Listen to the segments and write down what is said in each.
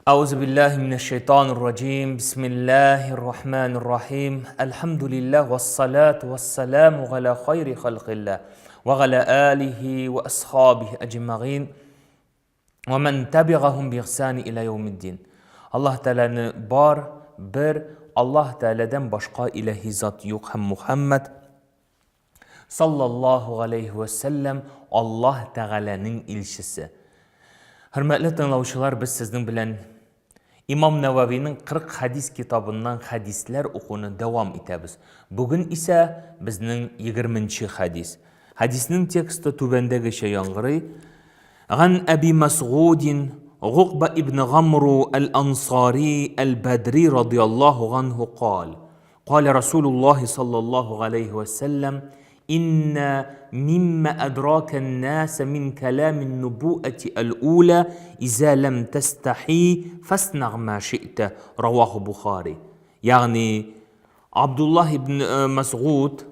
أعوذ بالله من الشيطان الرجيم بسم الله الرحمن الرحيم الحمد لله والصلاة والسلام على خير خلق الله وعلى آله وأصحابه أجمعين ومن تبعهم بإحسان إلى يوم الدين Аллаһ Тәгаләне бар, бер, Аллаһ Тәгаләдән башка илаһи зат юк һәм Мухаммад Саллаллаһу галәйһи вә сәлләм Аллаһ Тәгаләнең илчесе. Хөрмәтле тыңлаучылар, без сезнең белән Имам Нәвәвинең 40 хәдис китабыннан хәдисләр укуны дәвам итәбез. Бүген исә безнең 20 нче хәдис. Хәдиснең тексты түбәндәгечә яңгырый. Ган Әби Мәсгудин Гукба ибн Гамру әл-Ансари әл-Бәдри радияллаһу ганһу кал. Калә Расулуллаһи саллаллаһу галәйһи вә сәлләм, Иннә мимма әдракән нәсә мин кәләмин нубуәти әл-улә, изә ләм тәстәхи, фәснәгъ мә ши'тә, раваху Бухари. Ягъни, Абдуллаһ ибн Мәсгуд,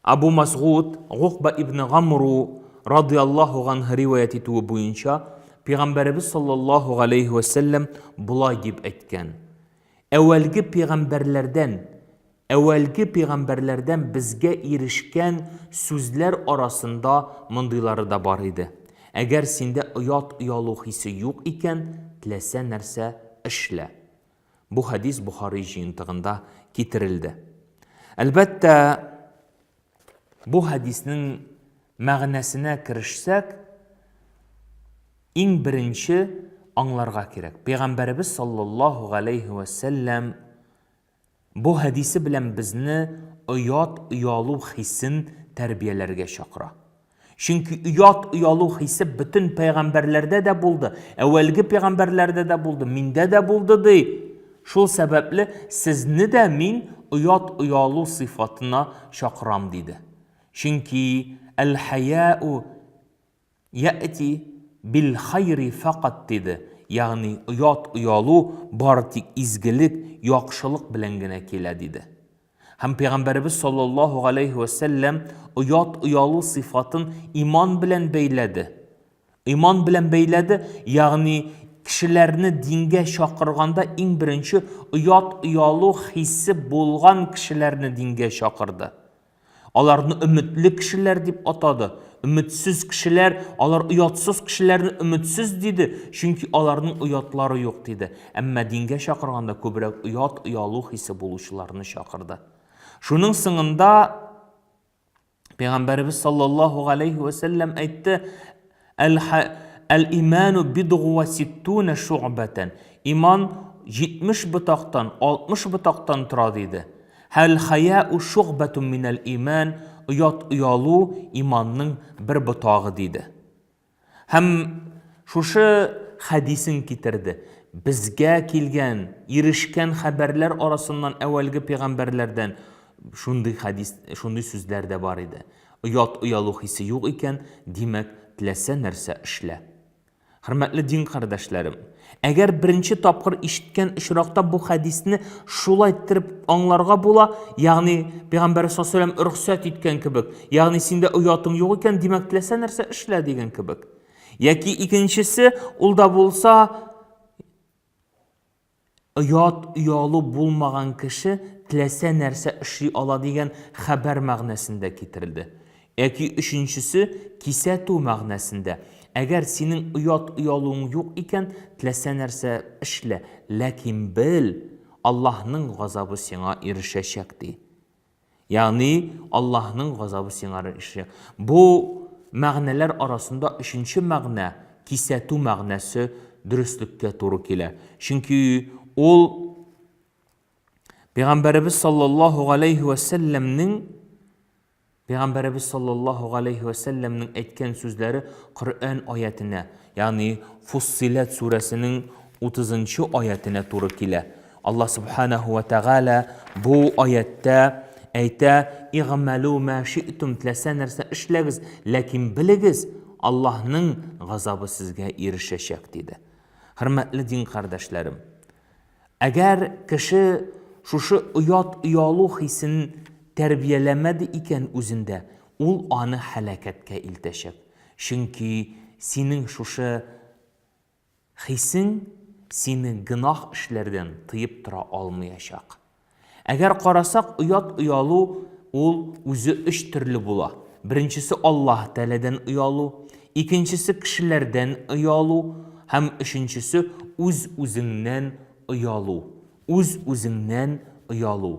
Абу Мәсгуд, Гукба ибн Гамру радияллаһу ганһ риваять итүе буенча, Пәйгамбәребез саллаллаһу галәйһи вә сәлләм болай дип әйткән, Әүвәлге пәйгамбәрләрдән, әүвәлге пәйгамбәрләрдән безгә ирешкән сүзләр арасында мондыйлары да бар иде, Әгәр синдә оят-оялу хисе юк икән, теләсә нәрсә эшлә. Бу хәдис Бохари җыентыгында китерелде. Әлбәттә, бу хәдиснең мәгънәсенә керешсәк, иң беренче аңларга кирәк. Пәйгамбәребез саллаллаһу галәйһи вә сәлләм бу хәдисе белән безне оят, оялу хисен тәрбияләргә чакыра. Чөнки оят, оялу хисе бөтен пәйгамбәрләрдә дә булды, әүвәлге пәйгамбәрләрдә дә булды, миндә дә булды ди. Шул сәбәпле сезне дә мин оят, оялу сыйфатына чакырам диде. Чөнки әл-хаяу яти бил хайри факат диде. Ягъни оят, оялу бары тик изгелек, яхшылык белән генә килә диде. Һәм Пәйгамбәребез саллаллаһу галәйһи вә сәлләм оят, оялу сыйфатын иман белән бәйләде. Иман белән бәйләде, ягъни кешеләрне дингә чакырганда иң беренче оят, оялу хисе булган кешеләрне дингә чакырды. Аларны өметле кешеләр дип атады. Өметсез кешеләр, алар оятсыз кешеләрне өметсез диде, чөнки аларның оятлары юк диде. Әмма дингә чакырганда күбрәк оят, оялу хисе булучыларны чакырды. Шуның соңында Пәйгамбәребез саллаллаһу галәйһи вә сәлләм әйтте, Әл-иману бидгу ва ситтуна шугбатан. Иман 70 ботактан, 60 ботактан тора диде. Хәл хаяу шугбатун минәл иман, оят оялу иманның бер ботагы диде. Һәм шушы хәдисен китерде. Безгә килгән, ирешкән хәбәрләр арасыннан әүвәлге пәйгамбәрләрдән шундый хәдис, шундый сүзләр дә бар иде. Оят оялу хисе юк икән, димәк, теләсә нәрсә эшлә. Хөрмәтле дин кардәшләрем, әгәр беренче тапкыр ишеткән очракта бу хәдисне шулай иттереп аңларга була, ягъни Пәйгамбәр саллаллаһу алейһи рөхсәт иткән кебек, ягъни синдә оятың юк икән, димәк, теләсә нәрсә эшлә дигән кебек. Яки икенчесе, ул да булса Оят, оялу булмаган кеше теләсә нәрсә эшли ала дигән хәбәр мәгънәсендә китерелде. Яки өченчесе, кисәтү мәгънәсендә. Әгәр синең оят, оялуың юк икән, теләсә нәрсә эшлә, ләкин бел, Аллаһның газабы сиңа ирешәчәк, ди. Ягъни Аллаһның газабы сиңа ирешәчәк. Бу мәгънәләр арасында өченче мәгънә, кисәтү мәгънәсе дөреслеккә туры килә. Чөнки ул Пәйгамбәребез саллаллаһу галәйһи вә сәлләмнең Пәйгамбәребез саллаллаһу галәйһи вә сәлләмнең әйткән сүзләре Коръән аятенә, ягъни Фуссиләт сүрәсенең 30 нчы аятенә туры килә. Аллаһ Субханаһу ва Тәгалә бу аятьтә әйтә, Игъмәлү мә ши'тум, теләсә нәрсә эшләгез, ләкин белегез, Аллаһның газабы сезгә ирешәчәк, диде. Хөрмәтле дин кардәшләрем, әгәр кеше шушы оят, оялу хисен тәрбияләмәде икән үзендә, ул аны һәлакәткә илтәчәк. Чөнки синең шушы Хисең сине гөнаһ эшләрдән тыеп тора алмыячак. Әгәр карасак, оят оялу ул үзе өч төрле була. Беренчесе Аллаһ Тәгаләдән оялу, икенчесе кешеләрдән оялу һәм өченчесе үз-үзеңнән оялу. Үз-үзеңнән оялу.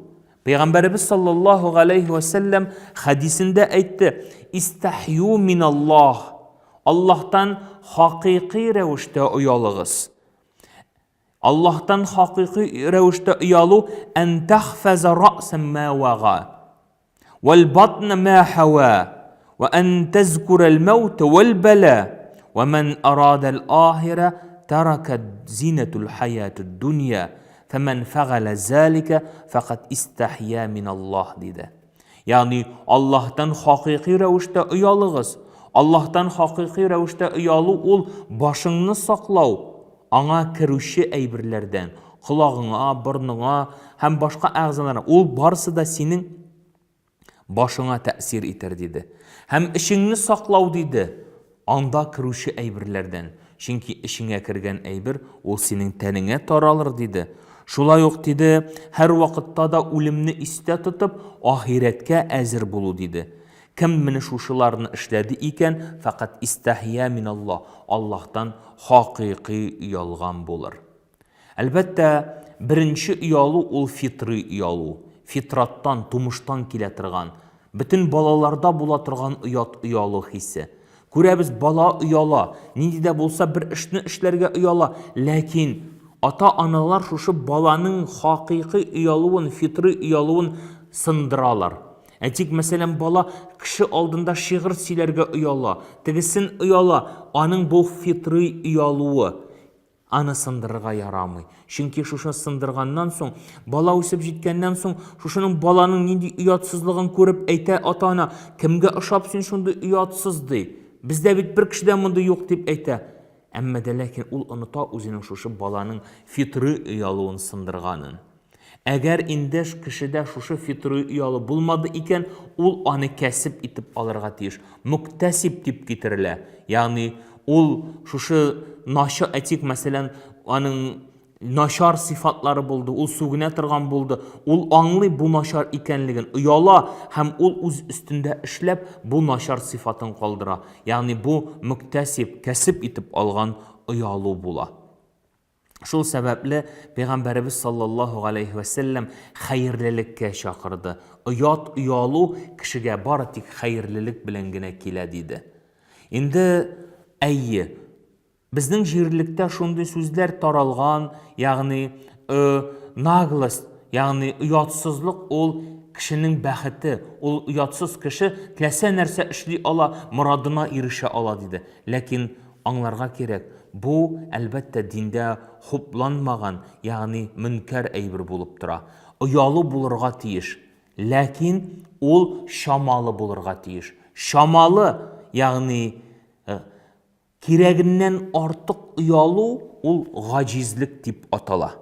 Пәйгамбәребез саллаллаһу галәйһи вә сәлләм хәдисендә әйтте: "Истахью миналлаһ." Аллаһтан хакыйкый рәвештә оялыгыз. Аллаһтан хакыйкый рәвештә оялу ән тахфаза рәсән ма вага вәл батна ма хава ва ән тазкурал маут вәл бала ва ман арада ал ахира тарака зинатул хаятуд дунья фәмән фәгалә залика фәкат истахья миналлаһ диде. Ягъни Аллаһтан хакыйкый рәвештә оялыгыз. Аллаһтан хакыйкый рәвештә оялу ул башыңны саклау, аңа керүче әйберләрдән, колагыңа, борныңа һәм башка әгъзаларыңа, ул барысы да синең башыңа тәэсир итәр, диде. Һәм эчеңне саклау, диде, анда керүче әйберләрдән, чөнки эчеңә кергән әйбер ул синең тәнеңә таралыр, диде. Шулай ук, диде, һәрвакытта да үлемне истә тотып, ахирәткә әзер булу, диде. Кем менә шушыларны эшләде икән, фәкать истәхия миналлаһ, Аллаһтан хакыйкый оялган булыр. Әлбәттә, беренче оялу ул фитрый оялу, фитраттан, тумыштан килә торган, бөтен балаларда була торган оят оялу хисе. Күрәбез, бала ояла, нинди дә булса бер эшне эшләргә ояла, ләкин ата-аналар шушы баланың хакыйкый оялуын, фитрый оялуын сындыралар. Әйтик, мәсәлән, бала кеше алдында шигырь сөйләргә ояла, тегесен ояла, аның бу фитрый оялуы, аны сындырырга ярамый. Чөнки шушы сындырганнан соң, бала үсеп җиткәннән соң, шушының баланың нинди оятсызлыгын күреп әйтә ата-ана, кемгә ошап син шундый оятсыз ди. Бездә бит бер кеше дә мондый юк дип әйтә. Әмма дә ләкин ул оныта үзенең шушы баланың фитрый оялуын сындырганын. Әгәр инде кешедә шушы фитрый оялу булмады икән, ул аны кәсеп итеп алырга тиеш. Мөктәсиб дип китерелә. Ягъни ул шушы начар, әйтик, мәсәлән, аның начар сыйфатлары булды, ул сүгенә торган булды, ул аңлый бу начар икәнлеген, ояла һәм ул үз өстендә эшләп бу начар сыйфатын калдыра. Ягъни бу мөктәсиб, кәсеп итеп алган оялу була. Шул сәбәпле Пәйгамбәребез саллаллаһу галәйһи вә сәлләм хәерлелеккә чакырды. Оят, оялу кешегә бары тик хәерлелек белән генә килә, диде. Инде, әйе, безнең җирлектә шундый сүзләр таралган, ягъни наглость, ягъни оятсызлык ул кешенең бәхете, ул оятсыз кеше теләсә нәрсә эшли ала, морадына ирешә ала, диде. Ләкин Аңларга кирәк, бу, әлбәттә, диндә хупланмаган, ягъни мөнкәр әйбер булып тора. Оялу булырга тиеш, ләкин ул чамалы булырга тиеш. Чамалы, ягъни кирәгеннән артык оялу ул гаҗизлек дип атала.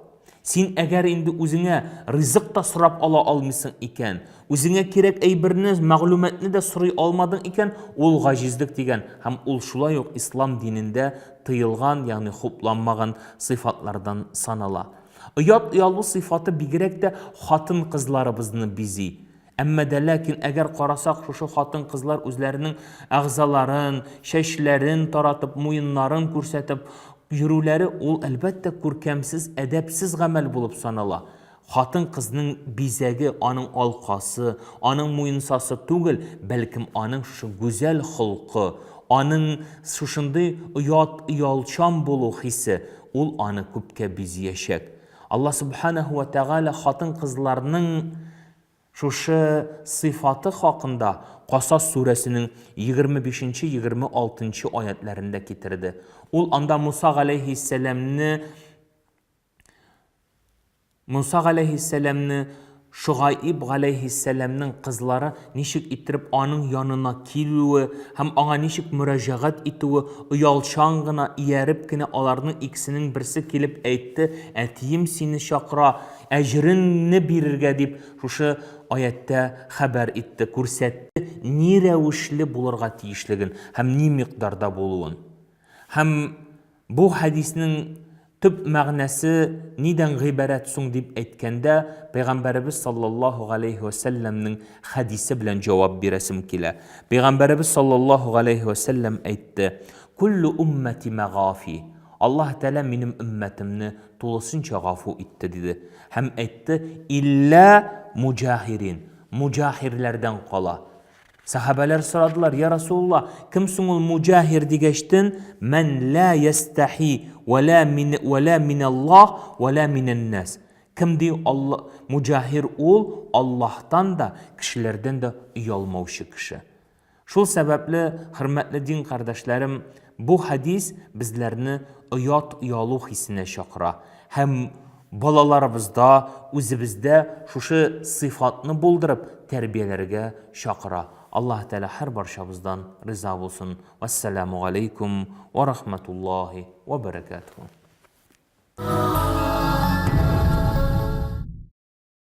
Син әгәр инде үзеңә ризык та сорап ала алмыйсың икән, үзеңә кирәк әйберне, мәгълүматны да сорый алмадың икән, ул гаҗизлек дигән һәм ул шулай ук ислам динендә тыелган, ягъни хупланмаган сыйфатлардан санала. Оят оялу сыйфаты бигрәк тә хатын-кызларыбызны бизи. Әмма дә ләкин, әгәр карасак, шушы хатын-кызлар үзләренең әгъзаларын, чәчләрен таратып, муеннарын күрсәтеп йөрүләре, ул, әлбәттә, күркәмсез, әдәпсез гамәл булып санала. Хатын-кызның бизәге аның алкасы, аның муенсасы түгел, бәлкем аның шушы гүзәл холкы, аның шушындый оят, оялчан булу хисе, ул аны күпкә бизиячәк. Алла Сүбхәнәһү вә Тәгалә хатын-кызларның шушы сыйфаты хакында Касас сүрәсенең 25 нче, 26 нчы аятьләрендә китерде. Ул анда Муса галәйһиссәламне Муса галәйһиссәламне Шогаиб галәйһиссәламнең кызлары ничек иттереп аның янына килүе һәм аңа ничек мөрәҗәгать итүе, оялчан гына, ияреп кенә аларның икесенең берсе килеп әйтте, Әтием сине чакыра, әҗереңне бирергә, дип шушы аятьтә хәбәр итте, күрсәтте ни рәвешле булырга тиешлеген һәм ни микъдарда булуын. Һәм бу хәдиснең төп мәгънәсе нидән гыйбарәт соң дип әйткәндә, Пәйгамбәребез саллаллаһу галәйһи вә сәлләмнең хәдисе белән җавап бирәсем килә. Пәйгамбәребез саллаллаһу галәйһи вә сәлләм әйтте, Күллү уммәти мәгафи. Аллаһ Тәгалә минем өммәтемне тулысынча гафу итте, диде. Һәм әйтте, Иллә муҗаһирин, муҗаһирләрдән кала. Сәхабәләр сорадылар, Я Расулулла, кем соң ул муҗаһир дигәчтен, Мән лә ястәхи вә лә мин вә лә минәллаһ вә лә минәннәс. Кем ди Алла муҗаһир ул Аллаһтан да, кешеләрдән дә оялмаучы кеше. Шул сәбәпле, хөрмәтле дин кардәшләрем, бу хәдис безләрне оят-оялу хисенә чакыра һәм балаларыбызда, үзебездә шушы сыйфатны булдырып тәрбияләргә чакыра. Аллаһ Тәгалә һәрбарчабыздан риза булсын. Вәссәламү галәйкүм вә рахмәтуллаһи вә бәрәкәтүһү.